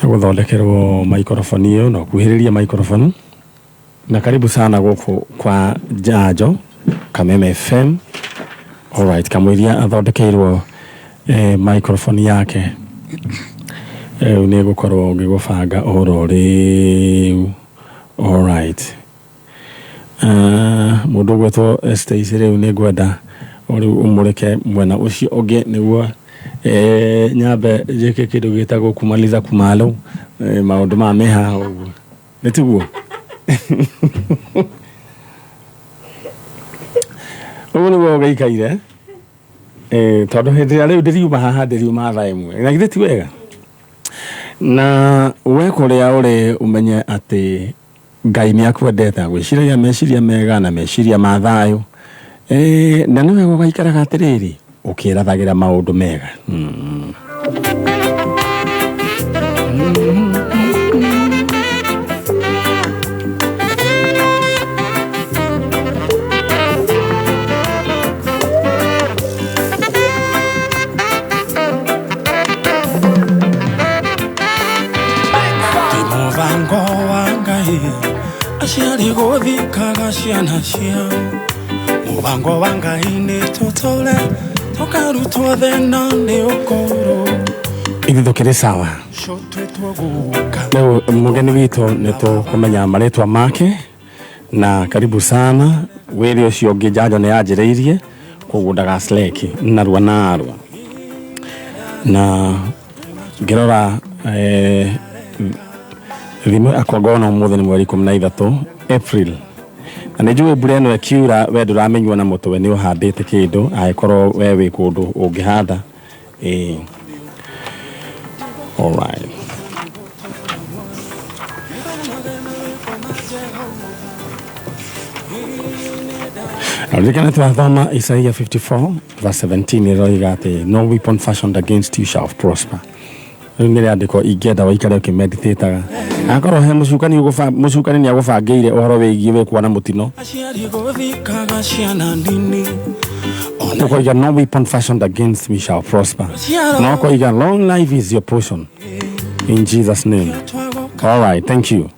Gũthondekerwo microphone ĩyo na ũkuhĩrĩrie microphone. Na karibu sana gũkũ kwa Njanjo Kameme FM. Alright, kamũiria athondekeirwo microphone yake rĩu nĩ ngũkorwo ngĩgũbanga ũhoro rĩu. Alright. Mũndũ ũgwĩtwo Stacy rĩu nĩ ngwenda rĩu ũmũrĩke mwena ũcio ũngĩ nĩguo nyambe njĩke kĩndũ gĩtagwo kumaliza kumalo, maũndũ maya me haha ũguo nĩ tiguo? Ũguo nĩguo gĩikaire, tondũ hĩndĩ ĩrĩa rĩu ndĩriuma haha ndĩriuma thaa 1, na githĩ ti wega? Na we kũrĩa ũrĩ ũmenye atĩ Ngai nĩ akwendete, agwĩciragia meciria mega na meciria ma thayũ, na nĩ wega ũgaikaraga atĩrĩrĩ ũkĩrathagĩra maũndũ mega. Ti mũbango wa Ngai aciari gũthikaga ciana ciao. Mũbango wa Ngai nĩ tũtũre tũkarutwo thĩna nĩ ũkũrũ. Ithuĩ tũkĩrĩ sawa. Cũtwĩtwo gũka. Rĩu mũgeni witũ nĩ tũkũmenya marĩtwa make na karibu sana. Wĩrĩ ũcio ũngĩ njanjo nĩ yanjĩrĩirie, koguo ndagasleki narua narua. Na ngĩrora thimũ yakwa ngona ũmũthĩ nĩ mweri 13 April, na nĩ njũĩ mbura ĩno ĩkiura we ndũramĩnyua na mũtwe, nĩ ũhandĩte kĩndũ angĩkorwo we wĩ kũndũ ũngĩhanda. Alright. Ririkana twathoma Isaiah 54 verse 17 ĩroiga atĩ no weapon fashioned against you shall prosper. Rĩu nĩ rĩandĩko ingĩenda waikare ũkĩmeditĩtaga. Akorwo he mũcukani mũcukani nĩ agũbangĩire ũhoro wĩgiĩ we kuona mũtino. Aciari gũthikaga ciana nini. Ũkoiga no weapon fashioned against me shall prosper. Na ũkoiga long life is your portion in Jesus name. All right, thank you.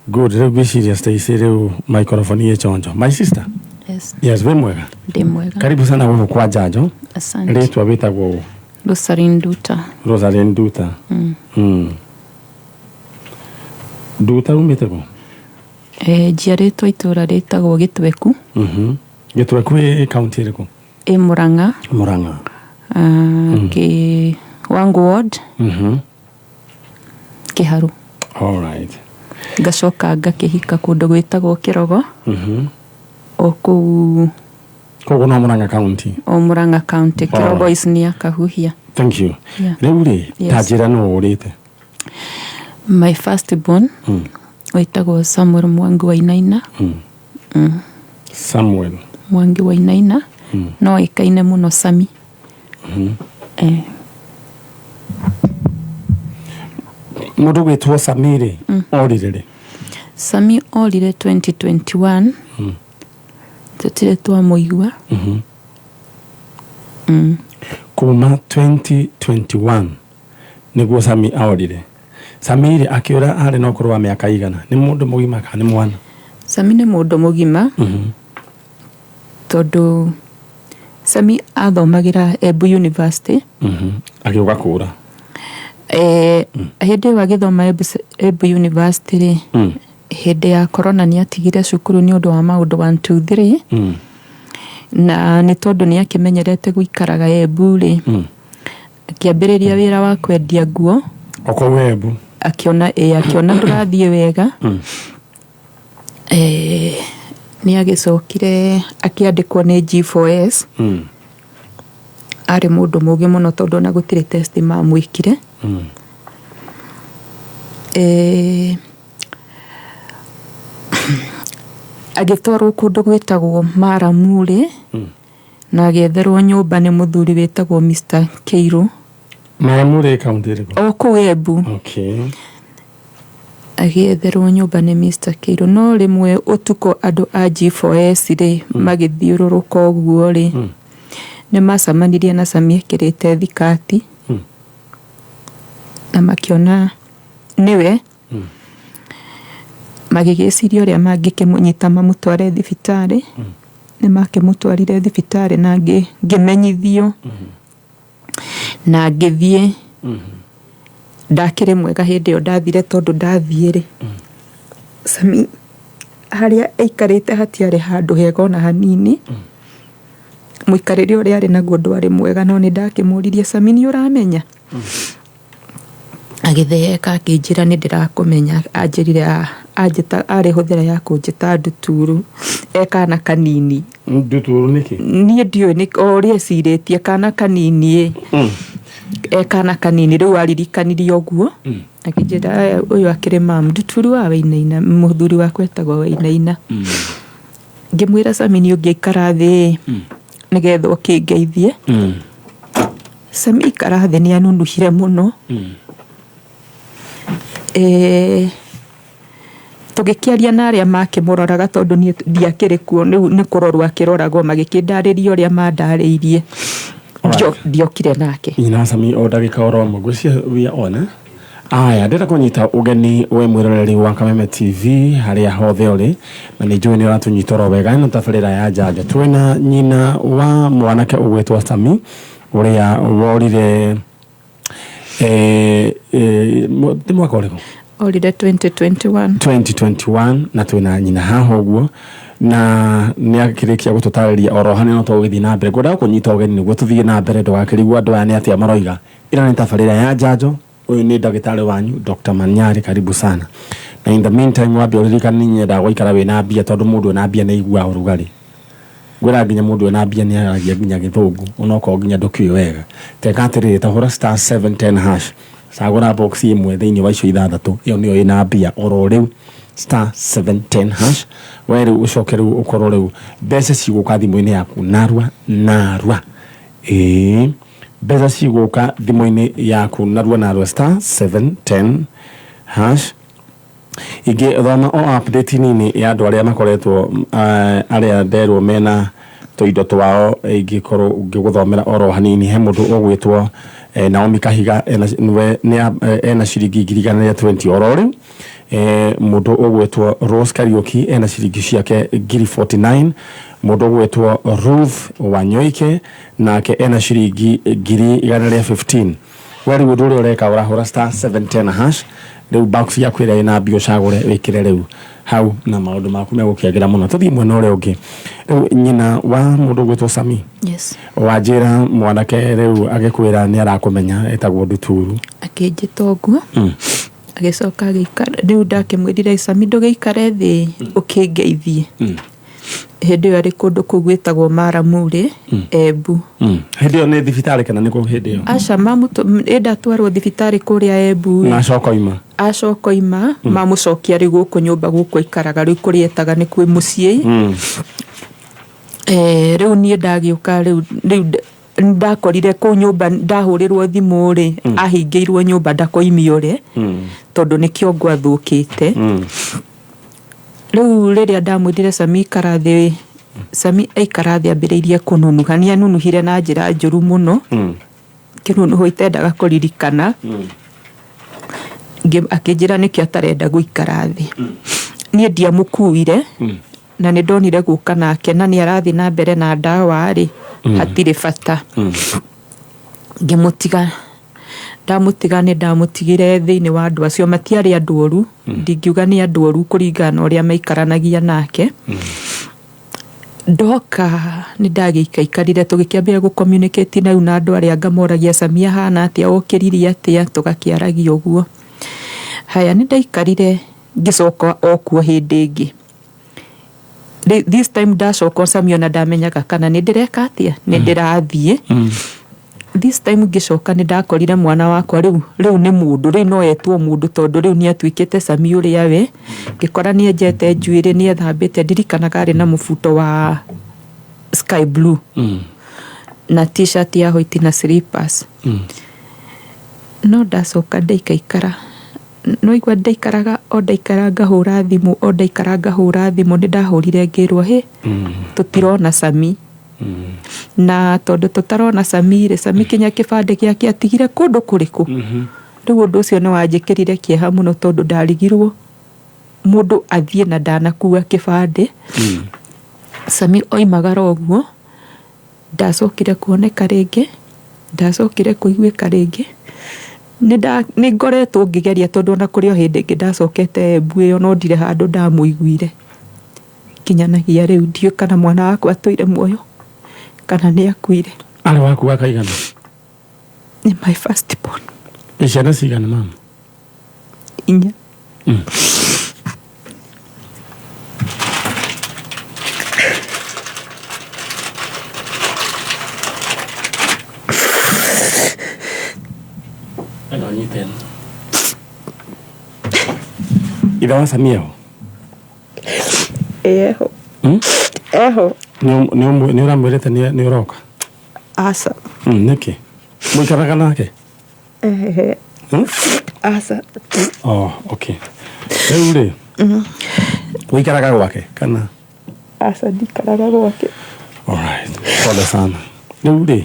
Good, rĩu ngwĩciria Stacy rĩu microphone ĩ chonjo. My sister. Yes. Yes, wĩ mwega. Ndĩ mwega. Karibu sana gũkũ kwa Njanjo. Asante. Rĩtwa wĩtagwo ũ? Rosaline Nduta. Rosaline Nduta. Nduta umĩte kũ? Njiarĩtwo itũũra rĩtagwo Gĩtweku. Gĩtweku ĩ kaunti ĩrĩkũ? Ĩ Mũrang'a. Mũrang'a. Kĩ Wangu Ward. Kĩharu. All right. Ngacoka ngakĩhika kũndũ gwĩtagwo Kĩrogo. O kũu. Koguo no Mũrang'a county. O Mũrang'a county. Kĩrogo is near Kahuhia. Thank you. Yeah. Rĩu rĩ, ta njĩra nũ ũrĩte? My first born wĩtagwo Samuel Mwangi Wainaina. Samuel Mwangi Wainaina. No ĩkaine mũno Sami. Mũndũ gwĩtwo Sami rĩ, orire rĩ? Sami orire 2021. Tũtirĩ twamũigua. Kuma 2021 nĩguo Sami aorire. Sami rĩ, akĩũra arĩ na ũkũrũ wa mĩaka igana? Nĩ mũndũ mũgima kana nĩ mwana? Sami nĩ mũndũ mũgima. Tondũ Sami athomagĩra Embu University. Agĩũka kũra. Hĩndĩ ĩyo agĩthoma Embu University rĩ, hĩndĩ ya corona nĩ atigire cukuru nĩ ũndũ wa maũndũ 1 2 3. Na nĩ tondũ nĩ akĩmenyerete gũikaraga Embu rĩ, akĩambĩrĩria wĩra wa kwendia nguo. O kũu Embu. Akĩona, akĩona ndũrathiĩ wega. Nĩ agĩcokire akĩandĩkwo nĩ G4S. Arĩ mũndũ mũgĩ mũno tondũ ona gũtirĩ test mamwĩkire. Agĩtwarwo kũndũ gwĩtagwo Maramuri na agĩetherwo nyũmba nĩ mũthuri wĩtagwo Mr. Kĩirũ. Maramuri kaunti ĩrĩkũ? O kũu Embu. Okay. Agĩetherwo nyũmba nĩ Mr. Kĩirũ, no rĩmwe ũtukũ andũ a G4S rĩ, magĩthiũrũrũka ũguo rĩ, nĩ macemanirie na Sami ekĩrĩte thikati. Na makĩona nĩwe, magĩgĩciria ũrĩa mangĩkĩmũnyita mamũtware thibitarĩ. Nĩ makĩmũtwarire thibitarĩ na ngĩmenyithio na ngĩthiĩ. Ndakĩrĩ mwega hĩndĩ ĩyo ndathire, tondũ ndathiĩ rĩ, Sami harĩa aikarĩte hatiarĩ handũ hega ona hanini. Mũikarĩre ũrĩa arĩ naguo ndwarĩ mwega, no nĩ ndakĩmũririe, "Sami, nĩ ũramenya?" Agĩtheka, akĩnjĩra, "Nĩ ndĩrakũmenya." Anjĩrire anjĩta arĩ hũthĩra ya kũnjĩta nduturu e kana kanini. Nduturu nĩkĩ? Niĩ ndiũĩ nĩ o ũrĩa ecirĩtie kana kanini ĩ, e kana kanini rĩu aririkanirie ũguo. Akĩnjĩra, "Aya, ũyũ akĩrĩ mam nduturu wa Wainaina." Mũthuri wakwa etagwo Wainaina. Ngĩmwĩra, "Sami, nĩ ũngĩikara thĩ nĩgetha ũkĩngeithie?" Sami ikara thĩ nĩ anunuhire mũno. Tũgĩkĩaria na arĩa makĩmũroraga, tondũ niĩ ndiakĩrĩ kuo, rĩu nĩ kũrorwo akĩroragwo, magĩkĩndarĩria ũrĩa mandarĩirie. Ndiokire nake. Nyina Sami, o ndagĩka oro ĩmwe ngwĩciria we are on, eh? Aya, ndĩrenda kũnyita ũgeni we mwĩroreri wa Kameme TV harĩa hothe ũrĩ, na nĩ njũĩ nĩ ũratũnyita oro wega. Ĩno tabarĩra ya njanjo, twĩna nyina wa mwanake ũgwĩtwo Sami ũrĩa worire ti mwaka ũrĩkũ? Orire 2021. 2021. Na twĩna nyina haha ũguo, na nĩ akĩrĩkia gũtũtarĩria oro hanene, no tũgũgĩthiĩ na mbere. Ngwendaga kũnyita ũgeni nĩguo tũthiĩ na mbere, ndũgakĩrigwo andũ aya nĩ atĩa maroiga. Ĩno nĩ tabarĩra ya njanjo. Ũyũ nĩ ndagĩtarĩ wanyu Dr. Manyari, karibu sana. Na in the meantime, wambe ũririkane nĩ nyendaga gũikara wĩna mbia, tondũ mũndũ wĩna mbia nĩ aiguaga ũrugarĩ. Ngwĩra nginya mũndũ wĩna mbia nĩ aragia nginya gĩthũngũ onokorwo nginya ndũkĩũĩ wega. Teka atĩrĩrĩ, ta hũra *710#, cagũra box ĩmwe thĩinĩ wa icio ithathatũ, ĩyo nĩyo ĩna mbia oro rĩu. *710#, we rĩu ũcoke rĩu ũkorwo rĩu mbeca cigũka thimũ-inĩ yaku narua narua. Ĩĩ, mbeca cigũka thimũ-inĩ yaku narua narua, *710#. Ingĩ thoma o update nini ya andũ arĩa makoretwo arĩa nderwo mena tũindo twao, ingĩkorwo ngĩgũthomera oro hanini. He mũndũ ũgwĩtwo Naomi Kahiga, ena, nĩwe ena ciringi 120,000 oro rĩu. Mũndũ ũgwĩtwo Rose Kariũki ena ciringi ciake 49,000. Mũndũ ũgwĩtwo Ruth Wanyoike nake ena ciringi 115,000. We rĩu ũndũ ũrĩa ũreka, ũrahũra *710#, rĩu box yaku ĩrĩa ĩna mbia ũcagũre wĩkĩre rĩu hau, na maũndũ maku megũkĩagĩra mũno. Tũthiĩ mwena ũrĩa ũngĩ rĩu, nyina wa mũndũ ũgwĩtwo Sami. Yes. Wanjĩra mwanake rĩu agĩkwĩra nĩ arakũmenya, etagwo Nduturu. Akĩnjĩta ũguo. Agĩcoka agĩikara. Rĩu ndakĩmwĩrire, "Sami, ndũgĩikare thĩ ũkĩngeithie." Hĩndĩ ĩyo arĩ kũndũ kũu gwĩtagwo Maramurĩ, Embu. Hĩndĩ ĩyo nĩ thibitarĩ kana nĩ kũ hĩndĩ ĩyo? Aca, ĩndatwarwo thibitarĩ kũrĩa Embu. Na acoka oima? Acoka oima, mamũcokia rĩu gũkũ nyũmba, gũkũ aikaraga rĩu, kũrĩa etaga nĩ kwĩ mũciĩ. Rĩu niĩ ndagĩũka rĩu ndakorire kũu nyũmba, ndahũrĩrwo thimũ rĩ, ahingĩirwo nyũmba ndakoime ũrĩ, tondũ nĩ kĩongo athũkĩte. Rĩu rĩrĩa ndamwĩrire, "Sami, ikara thĩ," Sami aikara thĩ ambĩrĩirie kũnunuha. Nĩ anunuhire na njĩra njũru mũno, kĩnunuho itendaga kũririkana. Akĩnjĩra nĩkĩo atarenda gũikara thĩ. Niĩ ndiamũkuire, na nĩ ndonire gũka nake na nĩ arathiĩ na mbere na ndawa rĩ, hatirĩ bata. Ngĩmũtiga. Ndamũtiga, nĩ ndamũtigire thĩinĩ wa andũ acio. Matiarĩ andũ oru, ndingiuga nĩ andũ oru kũringana na ũrĩa maikaranagia nake. Ndoka nĩ ndagĩikaikarire, tũgĩkĩambĩrĩria gũ communicate na rĩu na andũ arĩa, ngamoragia, "Sami ahana atĩa? Okĩririe atĩa?" Tũgakĩaragia ũguo. Haya, nĩ ndaikarire, ngĩcoka o kuo hĩndĩ ĩngĩ. This time ndacoka, Sami ona ndamenyaga kana nĩ ndĩreka atĩa, nĩ ndĩrathiĩ. This time ngĩcoka, nĩ ndakorire mwana wakwa rĩu nĩ mũndũ, rĩu no etwo mũndũ, tondũ rĩu nĩ atuĩkĩte Sami ũrĩa we. Ngĩkora nĩ enjete njuĩrĩ, nĩ ethambĩte. Ndirikanaga arĩ na mũbuto wa sky blue na T-shirt ya white na slippers. No ndacoka ndaikaikara, no igua ndaikaraga o ndaikara ngahũra thimũ, o ndaikara ngahũra thimũ. Nĩ ndahũrire, ngĩrwo, "Hĩ, tũtirona Sami." Na tondũ tũtarona Sami rĩ, Sami kinya kĩbandĩ gĩake atigire kũndũ kũrĩkũ? Rĩu ũndũ ũcio nĩ wanjĩkĩrire kĩeha mũno tondũ ndarigirwo mũndũ athiĩ na ndanakua kĩbandĩ. Sami oimagara ũguo, ndacokire kuoneka rĩngĩ, ndacokire kũiguĩka rĩngĩ. Nĩ ngoretwo ngĩgeria tondũ ona kũrĩ o hĩndĩ ĩngĩ ndacokete Embu ĩyo no ndirĩ handũ ndamũiguire. Nginyanagia rĩu ndiũĩ kana mwana wakwa atũire muoyo kana nĩ akuire. Arĩ waku wa kaigana? Nĩ my first born. Ĩ ciana cigana mama? Inya. Ĩno nyite ĩno. Ithe wa Samia ho? Ĩ eho. Hmm? Eho. Nĩ ũramwĩrĩte nĩ ũroka? Aca. Nĩkĩ? Mũikaraga nake? Ehe. Hmm? Aca. Oh, okay. Rĩu rĩ, ũikaraga gwake kana? Aca ndikaraga gwake. Alright. Pole sana. Rĩu rĩ,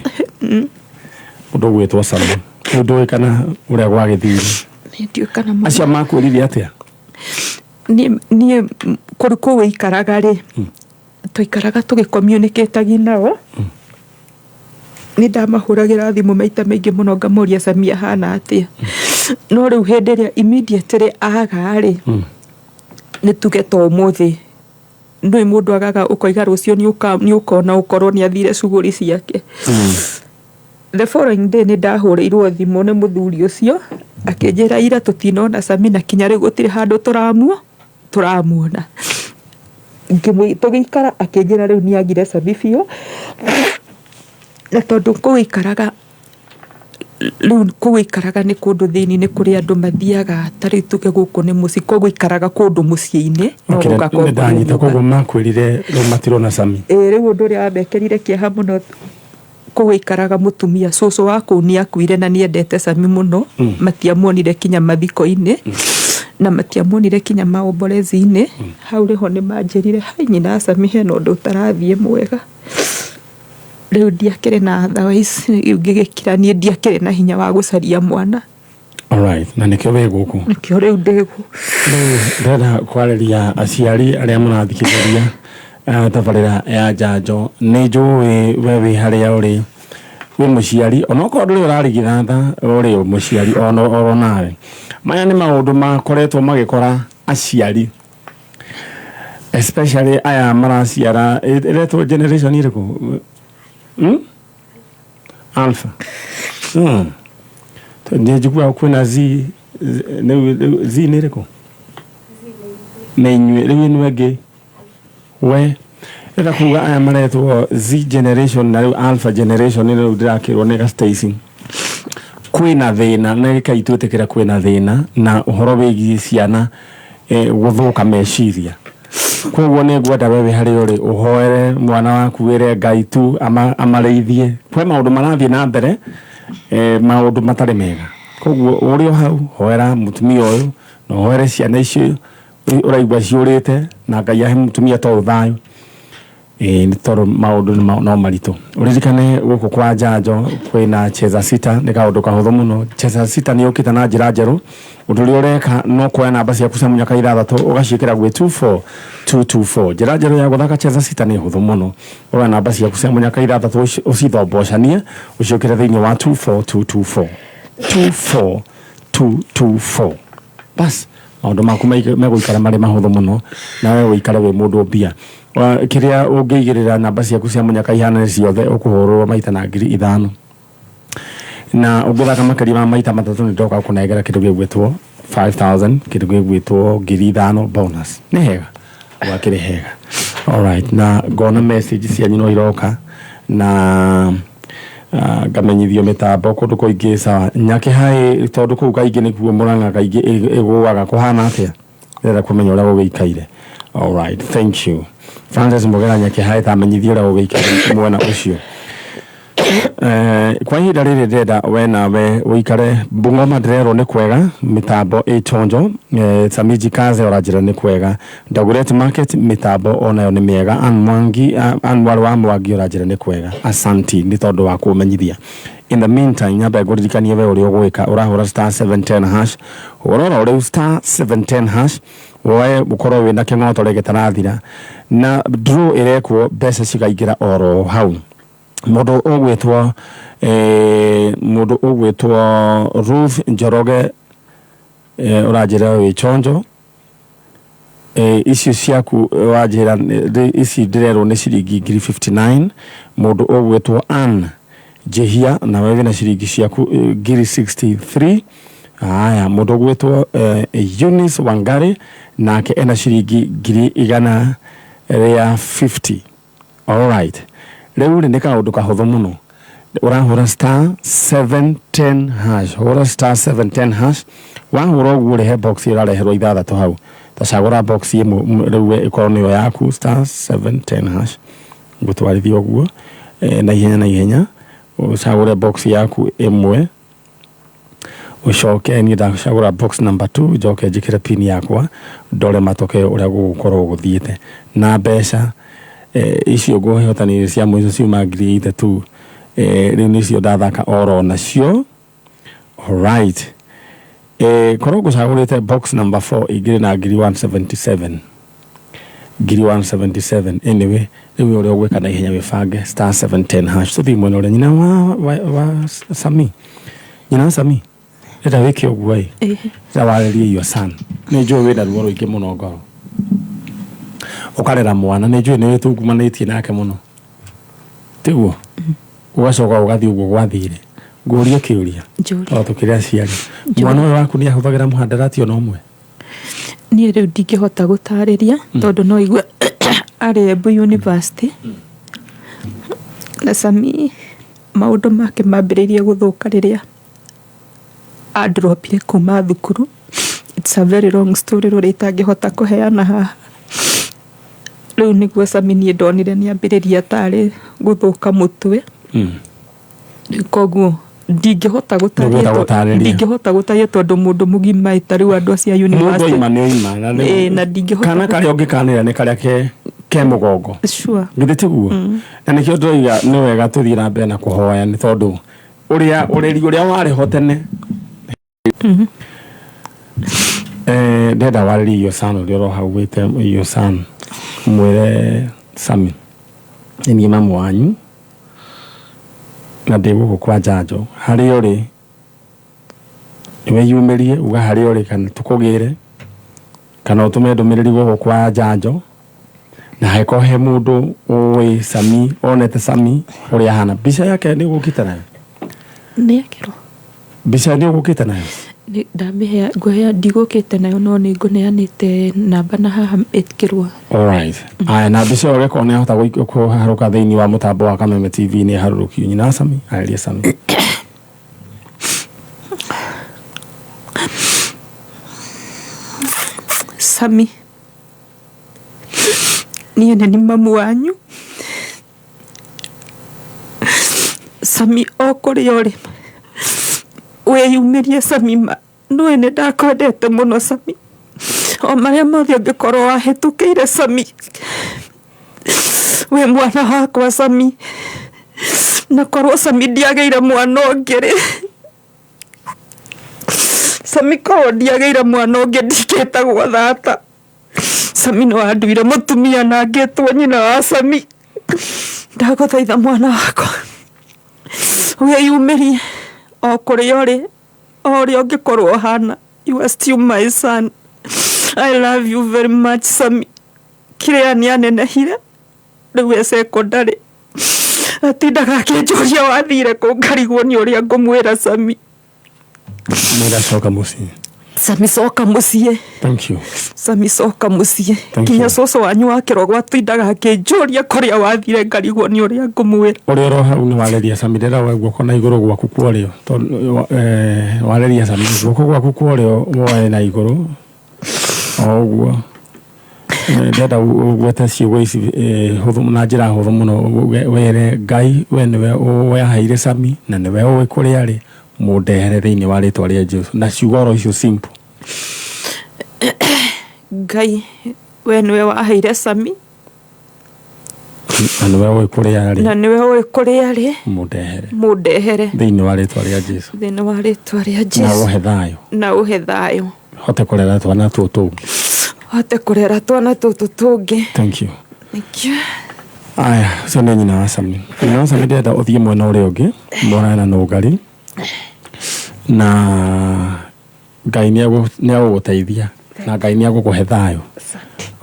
mũndũ ũgwĩtwo Sami, rĩu ndũĩ kana ũrĩa gwagĩthire. Niĩ ndiũĩ kana mwana Acio makwĩrire atĩa? Niĩ kũrĩ kũu aikaraga rĩ, twaikaraga tũgĩ-communicate nao. Nĩ ndamahũragĩra thimũ maita maingĩ mũno ngamoria Sami ahana atĩa. No rĩu hĩndĩ ĩrĩa immediately aga rĩ, nĩ tuge ta ũmũthĩ, ndũĩ mũndũ agaga ũkoiga rũciũ nĩ ũkona ũkorwo nĩ athire cuguri ciake. The following day nĩ ndahũrĩirwo thimũ nĩ mũthuri ũcio akĩnjĩra ira tũtinona Sami na kinya rĩu gũtirĩ handũ tũramuona. Tũgĩikara akĩnjĩra rĩu nĩ agire Sami biũ na tondũ kũu aikaraga rĩu kũu aikaraga nĩ kũndũ thĩinĩ nĩ kũrĩ andũ mathiaga ta rĩu tuge gũkũ nĩ mũciĩ koguo aikaraga kũndũ mũciĩ-inĩ no Okay, gũgakomborwo nĩ ndanyita nyũmba. koguo makwĩrire rĩu matirona Sami. Ĩĩ rĩu ũndũ ũrĩa wamekĩrire kĩeha mũno kũu aikaraga mũtumia cũcũ wa kũu nĩ akuire na nĩ endete Sami mũno. Matiamuonire kinya mathiko-inĩ na matiamuonire kinya maomborezi-inĩ. Hau rĩho nĩ manjĩrire hai nyina Sami hena ũndũ ũtarathiĩ mwega. Rĩu ndiakĩrĩ na otherwise rĩu ngĩgĩkira niĩ ndiakĩrĩ na hinya wa gũcaria mwana. Alright, na nĩkĩo wĩ gũkũ. Nĩkĩo rĩu ndĩ gũkũ. Rĩu ndĩrenda kwarĩria aciari arĩa mũrathikĩrĩria tabarĩra ya njanjo. Nĩ njũĩ we wĩ harĩa ũrĩ wĩ mũciari onokorwo ndũrĩ ũrarigithatha ũrĩ mũciari oro nawe. Maya nĩ maũndũ makoretwo magĩkora aciari especially aya maraciara ĩretwo generation ĩrĩkũ? Alpha. Nĩ njiguaga kwĩna Z, Z nĩ ĩrĩkũ? Nĩ inyuĩ rĩu ĩno ĩngĩ we ĩrenda kuga aya maretwo Z generation na rĩu Alpha generation rĩu ndĩrakĩrwo nĩ Stacy. Kwĩna thĩna na reke twĩtĩkĩre kwĩna thĩna na ũhoro wĩgiĩ ciana gũthũka meciria. Koguo nĩ ngwenda we wĩ harĩa ũrĩ ũhoere mwana waku wĩre Ngai tu amarĩithie. Kwĩ maũndũ marathiĩ na mbere maũndũ matarĩ mega. Koguo ũrĩ o hau hoera mũtumia ũyũ na ũhoere ciana icio ũraigua ciũrĩte na Ngai ahe mũtumia ta ũyũ thayũ. Nĩ tondũ maũndũ no maritũ. Ũririkane gũkũ kwa njanjo kwĩna Cheza Sita, nĩ kaũndũ kahũthũ mũno. Cheza Sita nĩ yũkĩte na njĩra njerũ. Ũndũ ũrĩa ũreka no kuoya namba ciaku cia mũnyaka ithathatũ ũgaciĩkĩra gwĩ 24224. Njĩra njerũ ya gũthaka Cheza Sita nĩ hũthũ mũno. Ũroya namba ciaku cia mũnyaka ithathatũ ũcithombocanie ũciĩkĩre thĩinĩ wa 24224. 24224. Bas, maũndũ maku megũikara marĩ mahũthũ mũno na we ũikare wĩ mũndũ mbia. Kĩrĩa ũngĩigĩrĩra namba ciaku cia mũnyaka ihanane ciothe ũkũhũrwo maita na 5,000. Na ũngĩthaka makĩria ma maita matatũ nĩ ndoka gũkũnengera kĩndũ gĩgwĩtwo 5,000, kĩndũ gĩgwĩtwo 5,000 bonus. Nĩ hega? Gwakĩrĩ hega. Alright, na ngona message cianyu no iroka na ngamenyithio mĩtambo kũndũ kũingĩ sawa. Nyakĩhaĩ tondũ kũu kaingĩ nĩkuo Mũrang'a kaingĩ ĩgũaga kũhana atĩa? Ndĩrenda kũmenya ũrĩa gũgĩikaire. Alright, thank you. Francis Mũgera Nyakĩhaĩ tamenyithio ũrĩa gũgĩikaire mwena ũcio. Kwa ihinda rĩrĩ ndĩrenda we nawe ũikare Bungoma ndĩrerwo nĩ kwega mĩtambo ĩ chonjo. Samiji Kaze ũranjĩra nĩ kwega. Dagoretti Market mĩtambo onayo nĩ mĩega. Ann Mwangi, Ann Mwarĩ wa Mwangi ũranjĩra nĩ kwega. Asanti nĩ tondũ wa kũmenyithia. In the meantime, nyambe ngũririkanie we ũrĩa ũgwĩka. Ũrahũra star 710 hash, ũrora rĩu star 710 hash, woe ũkorwo wĩna kĩng'otore gĩtarathira na draw ĩrekwo, mbeca cikaingĩra oro hau. Mũndũ ũgwĩtwo Ruth Njoroge, ũranjĩra wĩ chonjo. Icio ciaku wanjĩra ici ndĩrerwo nĩ ciringi ngiri 59. Mũndũ ũgwĩtwo Ann Njihia, nawe wĩna ciringi ciaku ngiri 63. Haya, mũndũ ũgwĩtwo Eunice Wangari nake ena ciringi 150,000. Alright, rĩu rĩ, nĩ kaũndũ kahũthũ mũno. Ũrahũra star 710 hash, hũra star 710 hash. Wahũra ũguo rĩ, he box ĩrareherwo ithathatũ hau, tacagũra box ĩmwe rĩu we ĩkorwo nĩyo yaku. Star 710 hash, ngũtwarithia ũguo na ihenya na ihenya, ũcagũre box yaku ĩmwe. Ũcoke niĩ ndacagũra box number 2, njoke njĩkĩre pin yakwa, ndore matokeo ũrĩa gũgũkorwo gũthiĩte na mbeca icio ngũhotanĩire cia mũico ciuma 82,000. Rĩu nĩcio ndathaka oro nacio. Alright, korwo ngũcagũrĩte box number 4, ingĩrĩ na ngiri 177, ngiri 177. Anyway, rĩu ũrĩa ũgwĩka na ihenya, wĩbange star 710 hash. Tũthiĩ mwena ũrĩa nyina wa Sami, nyina wa Sami, ĩta wĩke ũguo ĩ. Ĩta warĩrie your son. Nĩ njũĩ wĩna ruo rũingĩ mũno ngoro ũkarera mwana, nĩ njũĩ nĩ wĩtungumanĩtie nake mũno, tiguo? Ũgacoka ũgathiĩ ũguo gwathire. Ngũrie kĩũria. Njũria. O tũkĩrĩ aciari, mwana ũyũ waku nĩ ahũthagĩra mũhandarati ona ũmwe? Niĩ rĩu ndingĩhota gũtarĩria, tondũ no igue arĩ Embu University na Sami maũndũ make mambĩrĩirie gũthũka rĩrĩa andropire kuma thukuru. It's a very long story rũrĩa itangĩhota kũheana haha. Rĩu nĩguo Sami niĩ ndonire nĩ ambĩrĩria tarĩ gũthũka mũtwe. Rĩu koguo ndingĩhota gũtarĩria. Ndũngĩhota gũtarĩria. Ndingĩhota gũtarĩria, tondũ mũndũ mũgima ĩ, ta rĩu andũ acio a Mũndũ university oima nĩ oima na Na ndingĩhota kana karĩa ũngĩkanĩra nĩ karĩa ke mũgongo. Githĩ tiguo? Na nĩkĩo ndĩroiga nĩ wega tũthiĩ na mbere na kũhoya, nĩ tondũ ũrĩa ũreri ũrĩa warĩ ho tene. Ndenda warĩrie your son ũrĩa ũroha wĩte your son, mwĩre Sami nĩ niĩ mamu wanyu na ndĩ gũkũ kwa njanjo. Harĩa ũrĩ wĩyumĩrie, uga harĩa ũrĩ, kana tũkũgĩre, kana ũtũme ndũmĩrĩri gũkũ kwa njanjo. Na hangĩkorwo he mũndũ ũĩ Sami, onete Sami ũrĩa ahana, mbica yake nĩ ũgũkĩte nayo? Nĩ ekĩrwo. Mbica nĩ ũgũkĩte nayo? Ndamĩhea, ngũhea, ndigũkĩte nayo, no nĩ ngũneanĩte namba na haha ĩkĩrwo. Alright. Aya, na mbica ĩyo gĩkorwo nĩ ahota kũharũka thĩinĩ wa mũtambo wa Kameme TV, nĩ harũrũkio. Nyina wa Sami, arĩria Sami. Sami, niĩ nĩ mamu wanyu. Sami, o kũrĩa ũrĩ wĩyumĩrie. Sami, ma nĩũĩ nĩ ndakwendete mũno. Sami, o marĩa mothe ũngĩkorwo wahĩtũkĩire, Sami, wĩ mwana wakwa. Sami, na korwo Sami ndiagĩire mwana ũngĩ rĩ, Sami, korwo ndiagĩire mwana ũngĩ, ndingĩtagwo thata. Sami, nĩ wanduire mũtumia na ngĩtwo nyina wa Sami. Ndagũthaitha mwana wakwa, wĩyumĩrie o kũrĩa ũrĩ, o ũrĩa ũngĩkorwo ũhana. You are still my son. I love you very much. Sami, kĩrĩa nĩ anenehire, rĩu e secondary, atindaga akĩnjũria wathire kũ, ngarigwo nĩ ũrĩa ngũmwĩra. Sami. Mwĩra coka mũciĩ. Sami, coka mũciĩ. Thank you. Sami, coka mũciĩ. Thank Kinya you. cũcũ wanyu wa kĩrogo atindaga akĩnjũria kũrĩa wathire, ngarigwo nĩ ũrĩa ngũmwĩra. Ũrĩa ũro hau nĩ warĩria Sami, ndĩrera woe guoko na igũrũ gwaku kwa ũrĩo. Tondũ warĩria Sami, guoko gwaku kwa ũrĩo woe na igũrũ o ũguo. Ndĩrenda ũgwete ciugo ici hũthũ, na njĩra hũthũ mũno, were Ngai, we nĩwe waheire Sami na nĩwe ũĩ kũrĩa arĩ, mũndehere thĩinĩ wa rĩtwa rĩa Jesu, na ciugo oro icio simple. Ngai, we nĩwe waheire Sami. Na nĩwe ũĩ kũrĩa arĩ. Na nĩwe ũĩ kũrĩa arĩ. Mũndehere. Mũndehere. Thĩinĩ wa rĩtwa rĩa Jesu. Thĩinĩ wa rĩtwa rĩa Jesu. Na ũhe thayũ. Na ũhe thayũ. Hote kũrera twana tũtũ tũngĩ. Hote kũrera twana tũtũ tũngĩ. Thank you. Thank you. Aya, ũcio nĩ nyina wa Sami. Nyina wa Sami ndĩrenda ũthiĩ mwena ũrĩa ũngĩ, morane na nũngari. Na Ngai nĩ egũgũteithia na Ngai nĩ egũkũhe thayũ.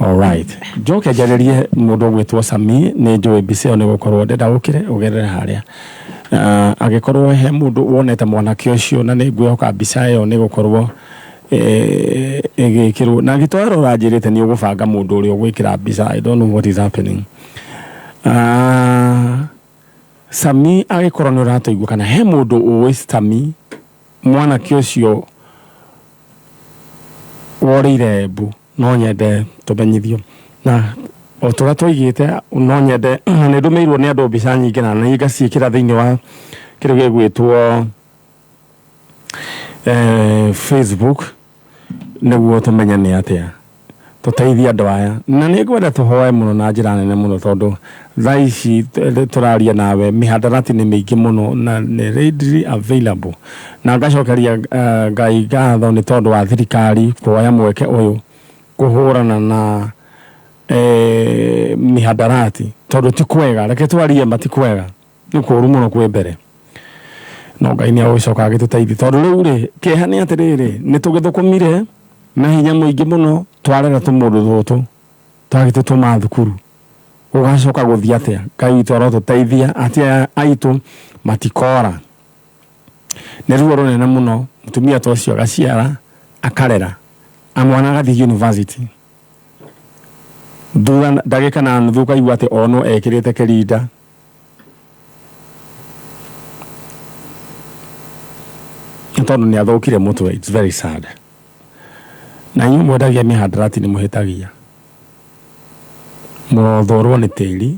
Alright. Njoke njarĩrie mũndũ ũgwĩtwo Sami, nĩ njũĩ mbica ĩyo nĩ gũkorwo ndĩrenda ũkĩre ũgerere harĩa. Angĩkorwo he mũndũ wonete mwanake ũcio na nĩ ngwĩhoka mbica ĩyo nĩ gũkorwo ĩgĩkĩrwo na gĩtoero ũranjĩrĩte nĩ ũgũbanga mũndũ ũrĩa ũgwĩkĩra mbica. I don't know what is happening. Sami angĩkorwo nĩ ũratũigua kana he mũndũ ũĩ Sami mwanake ũcio worĩire Embu no nyende tũmenyithio na o ta ũrĩa twaigĩte no nyende nĩ ndũmĩirwo nĩ andũ mbica nyingĩ na nĩ ngaciĩkĩra thĩinĩ wa kĩndũ gĩgwĩtwo Facebook nĩguo tũmenye nĩ atĩa tũteithie andũ aya na nĩ ngwenda tũhoe mũno na njĩra nene mũno tondũ thaa ici tũraria nawe mĩhandarati nĩ mĩingĩ mũno na nĩ readily available na ngacokeria Ngai ngatho nĩ tondũ wa thirikari kuoya mweke ũyũ kũhũrana na mĩhandarati tondũ ti kwega reke twarie ma ti kwega nĩ kũũru mũno kwĩ mbere no Ngai nĩ agũcoka agĩtũteithie tondũ rĩu rĩ kĩeha nĩ atĩrĩrĩ nĩ tũgĩthũkũmire na hinya mũingĩ mũno twarera tũmũndũ tũtũ twagĩtũtũma thukuru gũgacoka gũthiĩ atĩa Ngai witũ arotũteithia atĩ aya aitũ matikora nĩ ruo rũnene mũno mũtumia ta ũcio agaciara akarera mwana agathiĩ university thutha ndagĩka na nuthu ũkaigua atĩ onwo ekĩrĩte kĩrinda nĩ tondũ nĩ athũkire mũtwe. It's very sad. Na inyuĩ mwendagia mĩhandarati nĩ mũhĩtagia mũrothũrwo nĩ tĩri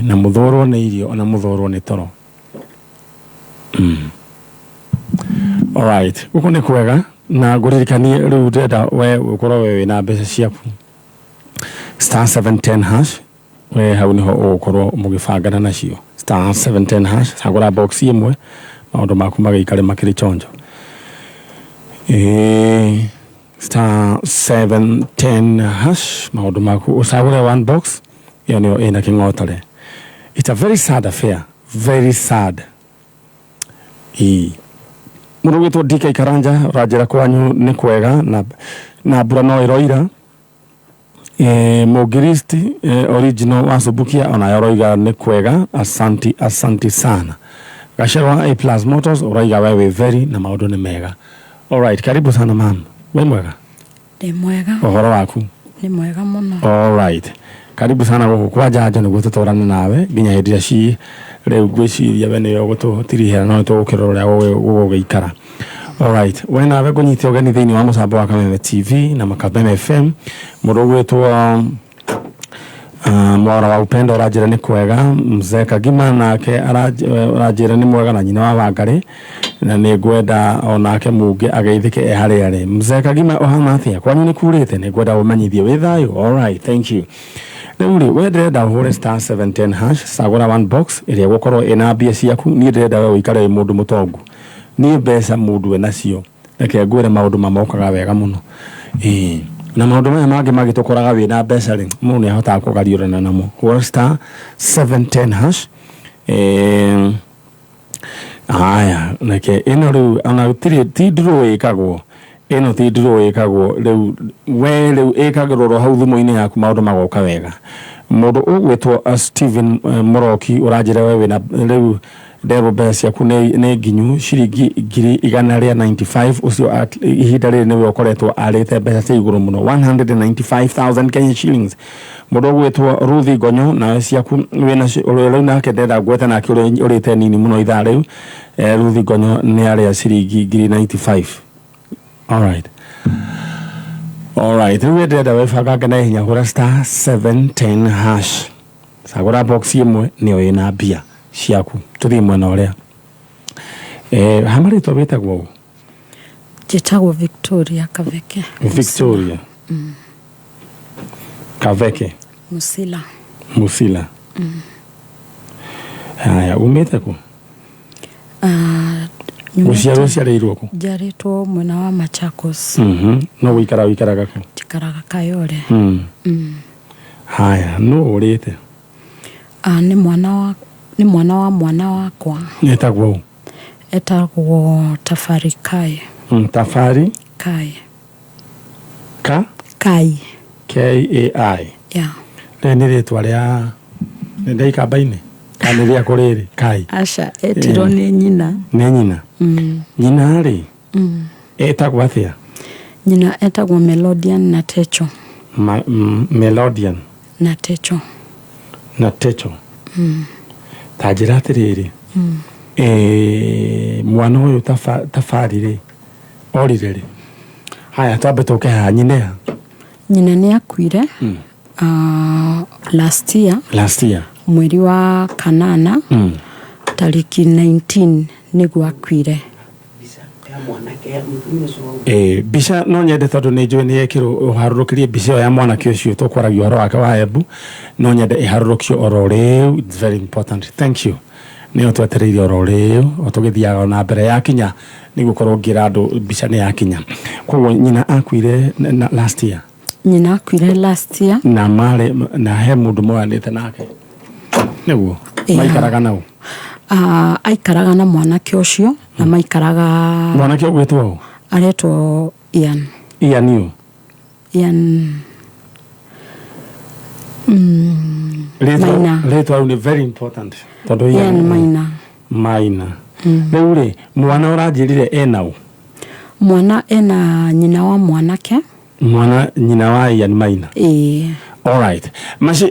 na mũthũrwo nĩ irio ona mũthũrwo nĩ toro. Alright, gũkũ nĩ kwega na ngũririkanie rĩu ndĩrenda we ũkorwo we wĩna mbeca ciaku star 710 hash we hau niho ũgũkorwo mũgĩbangana nacio star 710 hash cagũra box ĩmwe maũndũ maku magĩikare makĩrĩ chonjo. Star 710 hash maũndũ maku ũcagũre one box ĩyo nĩyo ĩna kĩng'otore. It's a very sad affair, very sad. Mũndũ ũgwĩtwo DK Karanja ũranjĩra kwanyu nĩ kwega na mbura no ĩroira. Mũngiristi original wa Subukia onayo ũroiga nĩ kwega, asanti asanti sana. Gacero wa A Plus Motors ũraiga we wĩ very na maũndũ nĩ mega. Alright, karibu sana mam. Wĩ mwega? Ndĩ mwega. Ũhoro waku? Nĩ mwega mũno. Alright. Karibu sana gũkũ kwa Njanjo nĩguo tũtwarane nawe nginya hĩndĩ ĩrĩa ci rĩu ngwĩciria we nĩwe ũgũtũtirihĩra no nĩtũgũkĩrora ũrĩa gũgũgĩikara. Alright, we nawe ngũnyite ũgeni thĩinĩ wa mũtambo wa Kameme TV na Kameme FM. Mũndũ ũgwĩtwo Mwara wa Upendo ũranjĩra nĩ kwega, Mzee Kagima nake ũranjĩra nĩ mwega na nyina wa Wangarĩ na nĩ ngwenda onake mũngĩ ageithĩke e harĩa arĩ. Mzee Kagima ũhana atĩa? Kwanyu nĩ kurĩte? Nĩ ngwenda ũmenyithie wĩ thayũ. Alright, thank you. Rĩu rĩ, we ndĩrenda ũhũre star 710 hash cagũra one box ĩrĩa ĩgũkorwo ĩna mbia ciaku. Niĩ ndĩrenda we ũikare wĩ mũndũ mũtongu. Niĩ mbeca mũndũ enacio reke ngwĩre maũndũ mamokaga wega mũno. Na maũndũ maya mangĩ magĩtũkoraga wĩna mbeca rĩ, mũndũ nĩ ahotaga kũgariũrana namo. Hũra star 710 hash. Aya, reke ĩno rĩu ona gũtirĩ ti ndurũ ĩkagwo. Ĩno ti ndurũ ĩkagwo rĩu we rĩu ĩkagĩrwo hau thimũ-inĩ yaku maũndũ magoka wega. Mũndũ ũgwĩtwo Steven Mũroki ũranjĩra we wĩna rĩu nderwo mbeca ciaku nĩ nginyu ciringi 195,000 ũcio ihinda rĩrĩ nĩwe ũkoretwo arĩte mbeca cia igũrũ mũno 195,000 Kenya shillings. Mũndũ ũgwĩtwo Ruthi Ngonyo nawe ciaku wĩna ũrĩa rĩu nake ndĩrenda ngwete nake ũrĩa ũrĩte nini mũno ithaa rĩu. Ruthi Ngonyo nĩ arĩa ciringi 95,000. Alright. Alright, rĩu ndĩrenda wĩbangange na ihenya hũra star 710 hash. Cagũra box ĩmwe nĩyo ĩna mbia ciaku. Tũthiĩ mwena ũrĩa. Ha marĩtwa wĩtagwo ũũ? Njĩtagwo Victoria Kaveke. Victoria. Kaveke. Musila. Musila. Haya, umĩte kũ? Ah, Gũciarwo ũciarĩirwo kũ? Njiarĩtwo mwena wa Machakos. No gũikara ũikaraga kũ? Njikaraga Kayole. Haya, nũ ũrĩte? Ah, nĩ mwana wa nĩ mwana wa mwana wakwa. Etagwo ũ? Etagwo Tafari Kai. Tafari Kai. Ka? Kai. K A I. Yeah. Rĩrĩ nĩ rĩtwa rĩa nĩ rĩa ikamba-inĩ kana nĩ rĩa kũrĩrĩ Kai? Aca, etirwo nĩ nyina. Nĩ nyina? Nyina rĩ etagwo atĩa? Nyina etagwo Melodian Natecho. Melodian Natecho. Natecho. Ta njĩra atĩrĩrĩ, mwana ũyũ Tafari rĩ orire rĩ? Haya, twambe tũke haha, nyina ha? Nyina nĩ akuire last year. Last year. Mweri wa kanana, tariki 19 nĩguo akuire. Mbica no nyende, tondũ nĩ njũĩ nĩ yekĩrwo ũharũrũkĩrie mbica ĩyo ya mwanake ũcio tũkwaragia ũhoro wake wa Embu, no nyende ĩharũrũkio oro rĩu. It's very important, thank you. Nĩyo twetereire oro rĩu o tũgĩthiaga na mbere, yakinya nĩ gũkorwo ngĩra andũ mbica nĩ yakinya. Koguo nyina akuire na last year? Nyina akuire last year. Na marĩ na he mũndũ moyanĩte nake nĩguo? Maikaraga nau? Aikaraga na mwanake ũcio na maikaraga. Mwanake ũgwĩtwo ũ? Aretwo Ian. Ian ũ? Ian Maina. Rĩtwa rĩu nĩ very important tondũ Ian Maina. Maina. Rĩu rĩ, mwana ũranjĩrire ena ũ? Mwana ena nyina wa mwanake. Mwana nyina wa Ian Maina? Ĩĩ. Alright,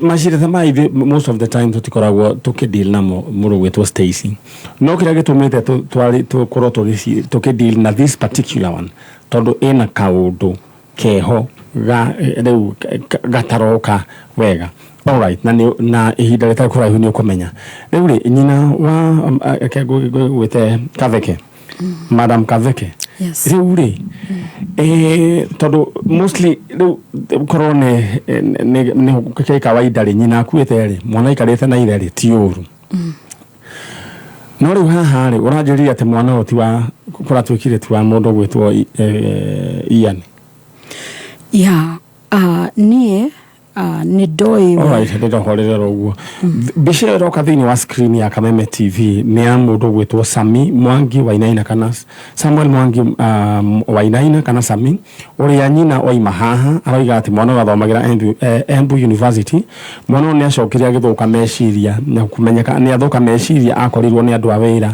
macira ta maya ithuĩ most of the time tũtikoragwo tũkĩdeal namo, mũrũ gwĩtwo Stacy, no kĩrĩa gĩtũmĩte tũkorwo tũkĩdeal na this particular one, tondũ ĩna kaũndũ keho ga rĩu gataroka wega. Alright, na na ihinda rĩtarĩ kũraihu nĩ ũkũmenya. Rĩu rĩ, nyina wa reke ngwĩte Katheke, Madam Katheke. Yes. Rĩu rĩ, tondũ mostly rĩu korwo nĩ nĩ kawaida rĩ, nyina akuĩte rĩ, mwana aikarĩte na ithe rĩ, ti ũru. No rĩu haha rĩ, ũranjĩrire atĩ mwana ũyũ ti wa kũratuĩkire ti wa mũndũ ũgwĩtwo Ian. Ya, niĩ nĩ ndoĩ. Alright, ndĩrohorere oro ũguo. Mbica ĩyo ĩroka thĩinĩ wa screen ya Kameme TV nĩ ya mũndũ ũgwĩtwo Sami Mwangi Wainaina kana Samuel Mwangi Wainaina kana Sami, ũrĩa nyina oima haha aroiga atĩ mwana ũyũ athomagĩra Embu University. Mwana ũyũ nĩ acokire agĩthũka meciria, na kũmenyeka nĩ athũka meciria akorirwo nĩ andũ a wĩra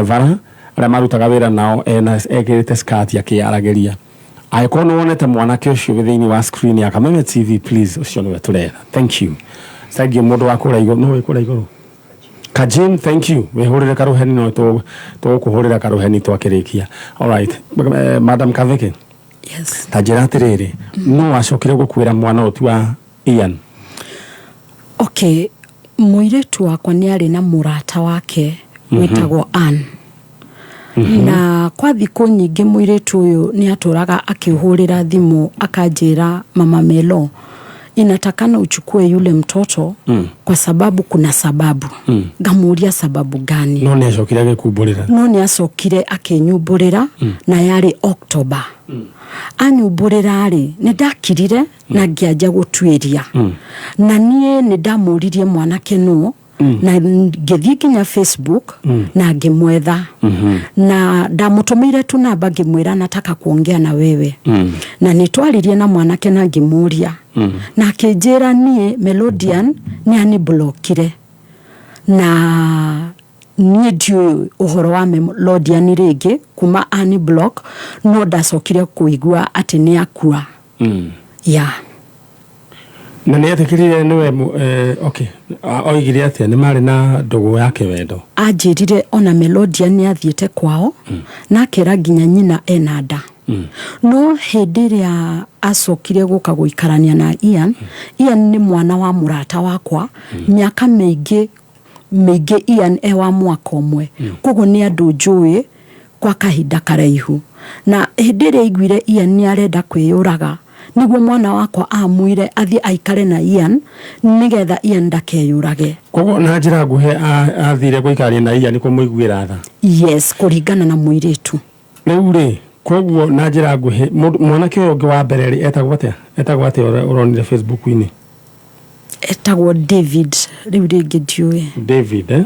bara arĩa marutaga wĩra nao ena ekĩrĩte skirt akĩyaragĩria. Angĩkorwo nĩ wonete mwanake ũcio wĩ thĩinĩ wa screen ya Kameme TV, please, ũcio nĩwe tũretha. Thank you, thank you. Mũndũ wa kũrĩa igũrũ, no wĩ kũrĩa igũrũ, Kajim, thank you. Wĩhũrĩre karũheni, no tũgũkũhũrĩra karũheni twakĩrĩkia. Alright, Madam Katheke. Yes. Ta njĩra atĩrĩrĩ, no wacokire gũkuĩra mwana ũyũ ti wa Ian? Okay, mũirĩtu wakwa nĩ arĩ na mũrata wake wĩtagwo Ann, na kwa thikũ nyingĩ mũirĩtu ũyũ nĩ atũraga akĩhũrĩra thimũ akanjĩra, "Mama Melo, inatakana uchukue yule mtoto kwa sababu kuna sababu." Ngamuria, "Sababu gani?" No nĩ acokire agĩkumbũrĩra? No nĩ acokire akĩnyumbũrĩra, na yarĩ October. Anyumbũrĩra rĩ, nĩ ndakirire na ngĩanjia gũtuĩria, na niĩ nĩ ndamũririe mwanake nũ, na ngĩthiĩ nginya Facebook na ngĩmwetha, na ndamũtũmĩire tu namba ngĩmwĩra, "Nataka kuongea na wewe." Na nĩ twaririe na mwanake na ngĩmũria, na akĩnjĩra niĩ Melodian nĩ aniblokire na niĩ ndiũĩ ũhoro wa Melodian rĩngĩ kuma ani block, no ndacokire kũigua atĩ nĩ akua. Ya. Na nĩ etĩkĩrire nĩwe okay, oigire atĩa? Nĩ marĩ na ndũgũ ya kĩwendo? Anjĩrire ona Melodian nĩ athiĩte kwao na akera nginya nyina ena nda, no hĩndĩ ĩrĩa acokire gũka gũikarania na Ian, Ian nĩ mwana wa mũrata wakwa mĩaka mĩingĩ mĩingĩ. Ian e wa mwaka ũmwe, koguo nĩ andũ njũĩ kwa kahinda karaihu, na hĩndĩ ĩrĩa aiguire Ian nĩ arenda kwĩyũraga. Nĩguo mwana wakwa amuire athiĩ aikare na Ian nĩgetha Ian ndakeyũrage. Koguo na njĩra nguhĩ athire gũikaria na Ian kũmũiguĩra tha. Yes, kũringana na mũirĩtu. Rĩu rĩ, koguo na njĩra nguhĩ mwanake ũyũ ũngĩ wa mbere rĩ, etagwo atĩa? Etagwo atĩa ũrĩa ũronire Facebook-inĩ? Etagwo David, rĩu rĩngĩ ndiũĩ. David, eh?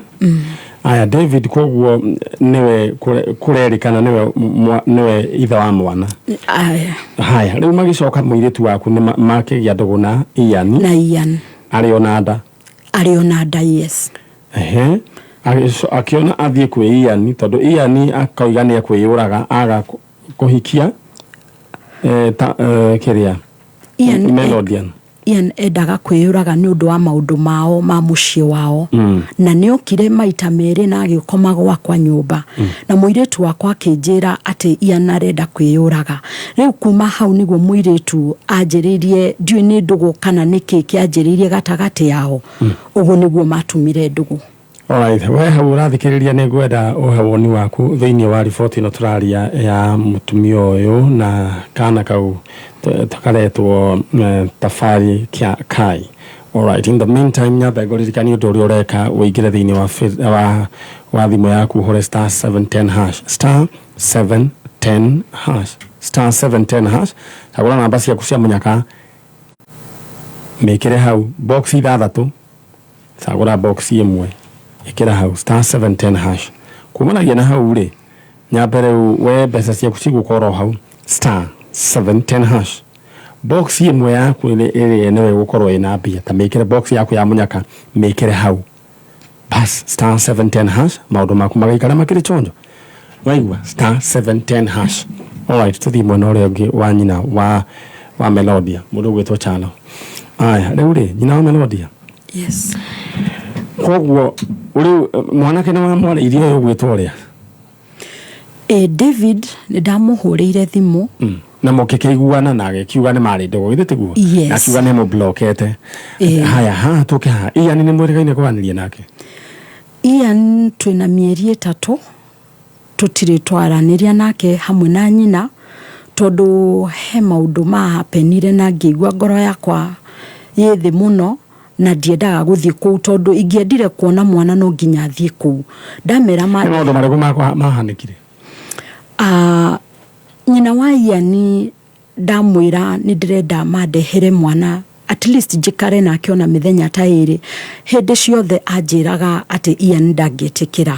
Aya, David koguo nĩwe kũrerĩkana nĩwe nĩwe ithe wa mwana. Aya. Haya, rĩu magĩcoka mũirĩtu waku nĩ makĩgĩa ndũgũ na Ian. Na Ian. Arĩ ona nda. Arĩ ona nda, yes. Ehe. Akĩona athiĩ kwĩ Ian tondũ Ian akoiga nĩ ekwĩyũraga aga kũhikia ta kĩrĩa Ian, Melodian. Ian endaga kwĩyũraga nĩ ũndũ wa maũndũ mao ma mũciĩ wao. Na nĩ okire maita merĩ na agĩkoma gwakwa nyũmba. Na mũirĩtu wakwa akĩnjĩra atĩ Ian arenda kwĩyũraga. Rĩu kuma hau nĩguo mũirĩtu anjĩrĩirie, ndiũĩ nĩ ndũgũ kana nĩkĩ kĩanjĩrĩirie gatagatĩ yao. Ũguo nĩguo matumire ndũgũ. Alright, we hau ũrathikĩrĩria nĩ ngwenda ũhe woni waku thĩinĩ wa riboti ĩno tũraria ya mũtumia ũyũ na kana kau karetwo Tafari Kia Kai. Alright, in the meantime nyambe ngũririkanie ũndũ ũrĩa ũreka ũingĩre thĩinĩ wa thimũ yaku ũhũre star 710 hash, star 710 hash, star 710 hash. Cagũra namba ciaku cia mũnyaka, mĩkĩre hau box ithathatũ, cagũra box ĩmwe, ĩkĩra hau star 710 hash. Kumanagia na hau rĩ, nyambe rĩu we mbeca ciaku cigũkorwo hau star 710 hash. Box ĩmwe yaku ĩrĩa nĩwe ĩgũkorwo ĩna mbia, ta mĩkĩre box yaku ya mũnyaka, mĩkĩre hau bas star 710 hash, maũndũ maku magaikara makĩrĩ chonjo. Waigua star 710 hash. Alright, tũthiĩ mwena ũrĩa ũngĩ wa nyina wa Melodia, mũndũ ũgwĩtwo Chalo. Aya, rĩu rĩ, nyina wa Melodia. Yes. Koguo rĩu mwanake nĩ wamwarĩirie ũyũ ũgwĩtwo ũrĩa? David nĩ ndamũhũrĩire thimũ. Na mũkĩkĩiguana na agĩkiuga nĩ marĩ ndũgũ, githĩ tiguo? Yes. Na akiuga nĩ mũblokete. Haya, haha tũke haha. Ian nĩ mwĩrĩgaine kwaranĩria nake? Ian twĩna mĩeri 3 tũtirĩ twaranĩria nake hamwe na nyina, tondũ he maũndũ mahapenire na ngĩigua ngoro yakwa ĩ thĩ mũno na ndiendaga gũthiĩ kũu tondũ ingĩendire kuona mwana no nginya thiĩ kũu. Ndamera Nĩ maũndũ marĩkũ mahanĩkire? Nyina wa Ian ndamwĩra nĩ ndĩrenda mandehere mwana at least njikare nake ona mĩthenya ta ĩrĩ. Hĩndĩ ciothe anjĩraga atĩ Ian ndangĩtĩkĩra.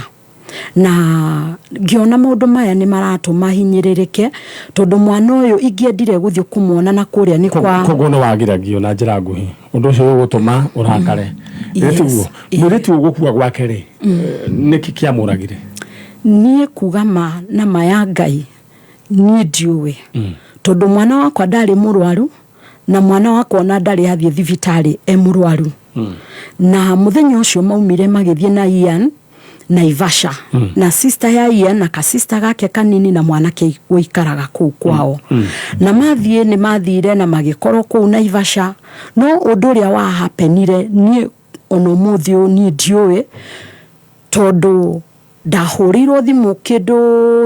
Na ngĩona maũndũ maya nĩ maratũma hinyĩrĩrĩke tondũ mwana ũyũ ingĩendire gũthiĩ kũmuona na kũrĩa nĩ kwa Koguo nĩ wagiragio na njĩra nguhĩ. Ũndũ ũcio ũgũtũma ũrakare. Yes. Tiguo? Mũirĩtu ũyũ gũkua gwake rĩ, nĩkĩ kĩamũragire? Niĩ kuga ma na ma ya Ngai niĩ ndiũĩ. Tondũ mwana wakwa ndarĩ mũrwaru na mwana wakwa ona ndarĩ athiĩ thibitarĩ e mũrwaru. Na mũthenya ũcio maumire magĩthiĩ na Ian Naivasha. Na sister ya Ian na ka sister gake kanini na mwanake ũikaraga kũu kwao. Na mathiĩ nĩ mathire na magĩkorwo kũu Naivasha. No ũndũ ũrĩa wahapenire niĩ ona ũmũthĩ ũyũ niĩ ndiũĩ tondũ ndahũrĩirwo thimũ kĩndũ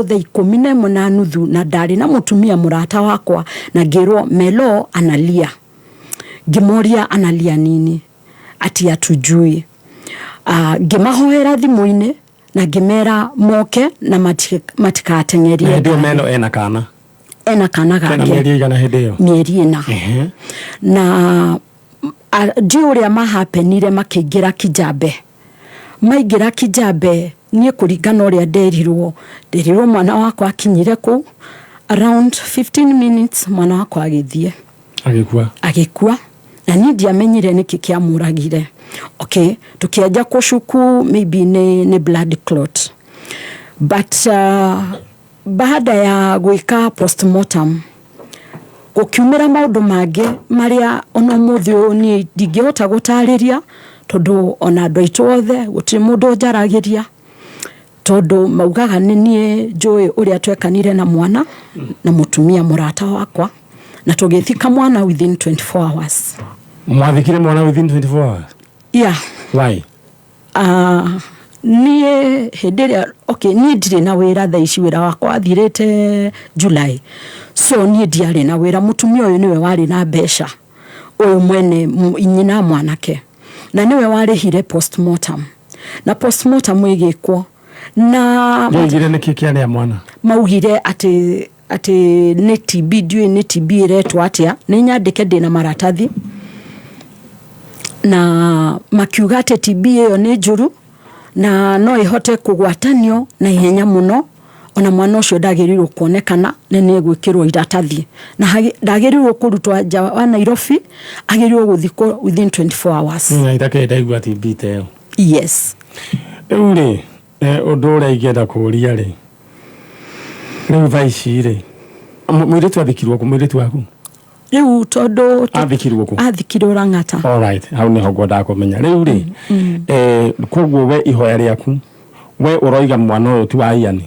thaa ikũmi na ĩmwe na nuthu na ndarĩ na mũtumia mũrata wakwa na ngĩrwo Melo analia. Ngĩmoria analia nini? Ati hatujui. Ngĩmahoera thimũ-inĩ na ngĩmera moke na matikateng'erie. Na hĩndĩ ĩyo Melo ena kana? Ena kana Kena gake. mĩeri ĩigana hĩndĩ ĩyo? Mĩeri 4. Na ndiũĩ ũrĩa mahapenire makĩingĩra Kijambe. Maingĩra Kijambe niĩ kũringana ũrĩa nderirwo mwana wakwa akinyire kũu around 15 minutes mwana wakwa agĩthiĩ. Agĩkua. Agĩkua. Na niĩ ndiamenyire nĩkĩ kĩamũragire. Okay, tũkĩanjia kũcuku maybe nĩ blood clot. But baada ya gwĩka postmortem gũkiumĩra maũndũ mangĩ marĩa ona ũmũthĩ ũyũ niĩ ndingĩhota gũtarĩria tondũ ona andũ aitũ othe gũtirĩ mũndũ ũnjaragĩria tondũ maugaga nĩ niĩ njũĩ ũrĩa twekanire na mwana na mũtumia mũrata wakwa na tũgĩthika mwana within 24 hours. Mwathikire mwana within 24 hours? Yeah. Why? Niĩ hĩndĩ ĩrĩa, okay, niĩ ndirĩ na wĩra thaa ici, wĩra wakwa wathirĩte July. So niĩ ndiarĩ na wĩra, mũtumia ũyũ nĩwe warĩ na mbeca, ũyũ mwene nyina mwanake, na nĩwe warĩhire postmortem, na postmortem ĩgĩkwo na Ndoigire nĩkĩ kĩarĩa mwana? Maugire atĩ nĩ TB, ndiũĩ nĩ TB ĩretwo atĩa, nĩ nyandĩke, ndĩna maratathi, na makiuga atĩ TB ĩyo nĩ njũru na no ĩhote kũgwatanio na ihenya mũno, ona mwana ũcio ndagĩrĩirwo kuonekana na nĩ egwĩkĩrwo iratathi na ndagĩrĩirwo kũrutwo nja wa Nairobi, agĩrĩirwo gũthikwo within 24 hours. Na itakĩrĩ ndaigua TB ta ĩyo. Yes. Rĩu rĩ, ũndũ ũrĩa ingĩenda kũũria rĩ, rĩu thaa ici rĩ, mũirĩtu athikirwo kũ, mũirĩtu waku? Rĩu tondũ Athikirwo kũ? Athikirwo Lang'ata. Alright, hau nĩho ngwendaga kũmenya. Rĩu rĩ, koguo we ihoya rĩaku, we ũroiga mwana ũyũ ti wa Ian?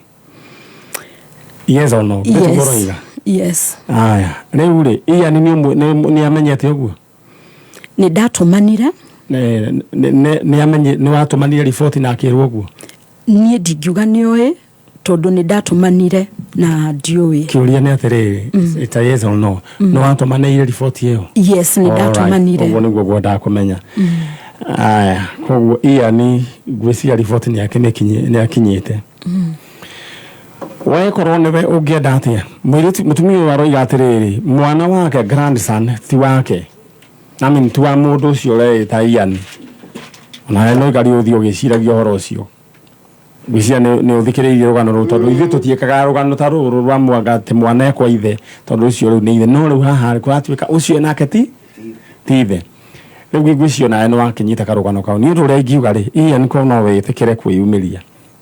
Yes or no? Nĩ tiguo ũroiga? Yes. Aya, rĩu rĩ, Ian nĩ amenyete ũguo? Nĩ ndatũmanire. Nĩ watũmanire riboti na akĩrwo ũguo? Niĩ ndingiuga nĩ oĩ, tondũ nĩ ndatũmanire na ndiũĩ. Kĩũria nĩ atĩrĩrĩ, it's a yes or no. Nĩ watũmanĩire riboti ĩyo? Yes, nĩ ndatũmanire. Ũguo nĩguo ngwendaga kũmenya. Aya, koguo Ian ngwĩciria riboti nĩ akinyĩte. We korwo nĩwe ũngĩenda atĩa? Mũirĩtu, mũtumia ũyũ aroiga atĩrĩrĩ, mwana wake grandson ti wake. I mean, ti wa mũndũ ũcio ũreĩta Ian. Onawe no ikari ũthiĩ ũgĩciragia ũhoro ũcio. Ngwĩciria nĩ ũthikĩrĩirie rũgano rũu, tondũ ithuĩ tũtiĩkaga rũgano ta rũrũ rwa mwanga atĩ mwana ekwa ithe, tondũ ũcio rĩu nĩ ithe. No rĩu haha kũratuĩka ũcio nake ti ithe. Rĩu ngwĩciria onawe nĩ wakĩnyita karũgano kau. Niĩ ũndũ ũrĩa ingiuga rĩ, Ian ko no wĩtĩkĩre kwĩyumĩria.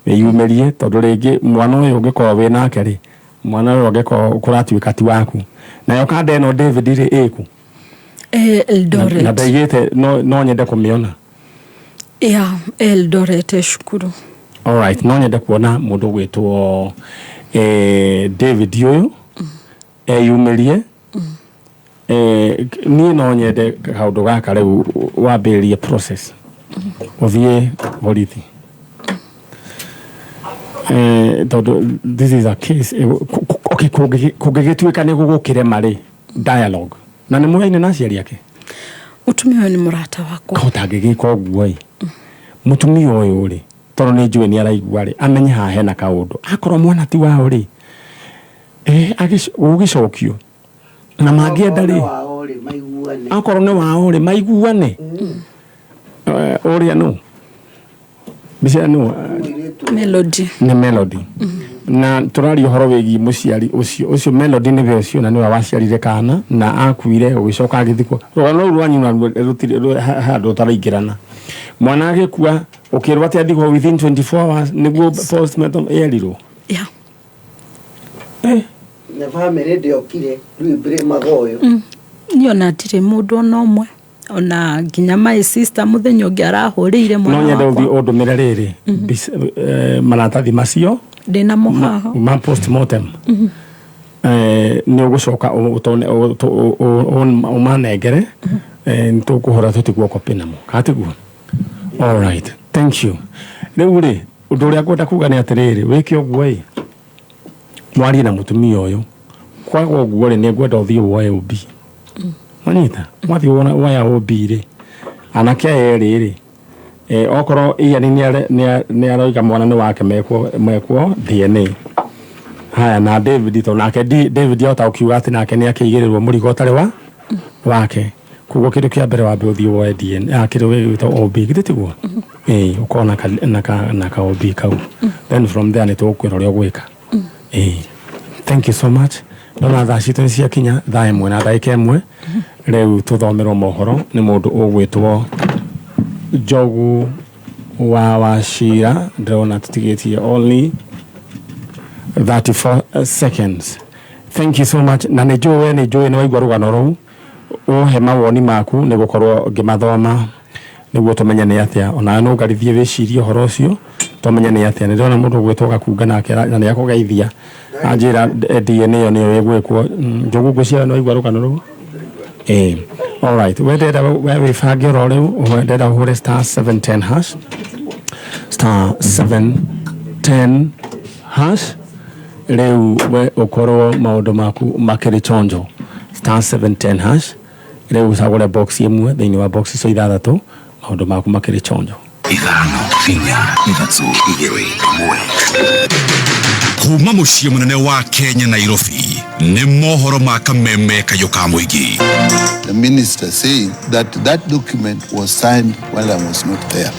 Wĩyumĩrie tondũ rĩngĩ mwana ũyũ ũngĩkorwo wĩ nake rĩ, mwana ũyũ angĩkorwo kũratuĩka ti waku. Nayo kanda ĩno David rĩ, ĩkũ? Eldoret. Na ndaigĩte no nyende kũmĩona. Yeah, Eldoret cukuru. Alright, no nyende kuona mũndũ ũgwĩtwo David ũyũ eyumĩrie. Niĩ no nyende kaũndũ gaka rĩu wambĩrĩrie process, ũthiĩ borithi, tondũ this is a case, okay, kũngĩgĩtuĩka nĩ gũgũkĩrema rĩ, dialogue na nĩ mũyaine na aciari ake. Mũtumia ũyũ nĩ mũrata wakwa. Kahota angĩgĩka ũguo ĩ, mũtumia ũyũ rĩ, tondũ nĩ njũĩ nĩ araigua rĩ, amenye haha hena kaũndũ, akorwo mwana ti wao rĩ, gũgĩcokio na mangĩenda rĩ, wao rĩ, maiguane. Akorwo nĩ wao rĩ, maiguane. Ũrĩa nũ mbica nũ? Mũirĩtu. Melody. Nĩ Melody, na tũraria ũhoro wĩgiĩ mũciari ũcio Melody nĩwe ũcio, na nĩwe waciarire kana na akuire, ũgĩcoka agĩthikwo. Rũgano rũu rwanyu naruo rũtirĩ handũ ũtaraingĩrana. Mwana agĩkua, ũkĩrwo atĩ athikwo within 24 hours nĩguo postmortem yerirwo. Yeah. Na bamĩrĩ ndĩokire, rĩu mbere ũyũ. Niĩ ona ndirĩ mũndũ ona ũmwe, ona nginya my sister mũthenya ũngĩ arahũrĩire No mwana nyende wakwa. ũthiĩ ũndũmĩre rĩrĩ maratathi macio Ndĩna mo haha. Ma postmortem. Nĩ ũgũcoka ũmanengere, nĩ tũkũhũra tũtigwo copy namo, kana tiguo? Alright, thank you. Rĩu rĩ, ũndũ ũrĩa ngwenda kuga nĩ atĩrĩrĩ, wĩke ũguo ĩ, mwarie na mũtumia ũyũ. Kwaga ũguo rĩ, nĩ ngwenda ũthiĩ woe OB. Wanyita, mwathiĩ woya OB rĩ, anake aya erĩ rĩ, okorwo Ian nĩ aroiga mwana nĩ wake, mekwo DNA. Haya, na David, to nake David ahota gũkiuga atĩ nake nĩ akĩigĩrĩrwo mũrigo ũtarĩ wa wake. Koguo kĩndũ kĩa mbere wambe ũthiĩ woe DNA, kĩndũ gĩgwĩtwo OB, githĩ tiguo? Ĩĩ, ũkorwo na ka OB kau, then from there nĩ tũgũkwĩra ũrĩa ũgwĩka. Ĩĩ, thank you so much. Ndona thaa citũ nĩ ciakinya 1:01. Rĩu tũthomerwo mohoro nĩ mũndũ ũgwĩtwo Njogu wa Wachira. Ndĩrona tũtigĩtie only 34 seconds. Thank you so much, na nĩ njũĩ nĩ waigua rũgano rũu, ũhe mawoni maku, nĩ gũkorwo ngĩmathoma nĩguo tũmenye nĩ atĩa. Onawe no ũngarithie wĩcirie ũhoro ũcio, tũmenye nĩ atĩa. Nĩ ndĩrona mũndũ ũgwĩtwo Gakunga nake na nĩ akũgeithia, anjĩra DNA ĩyo nĩyo ĩgwĩkwo. Njogu, ngwĩciria nĩ waigua rũgano rũu. Ĩĩ, alright, we ndĩrenda we wĩbange oro rĩu, ndĩrenda ũhũre *710 hash, *710 hash. Rĩu we ũkorwo maũndũ maku makĩrĩ chonjo. *710#. Rĩu ũcagũre box ĩmwe thĩinĩ wa box icio ithathatũ, maũndũ maku makĩrĩ chonjo. 5, 4, 3, 2, 1. Kuma mũciĩ mũnene wa Kenya, Nairobi, nĩ mohoro ma kameme kayũ ka mũingĩ. The minister saying that that document was signed while I was not there.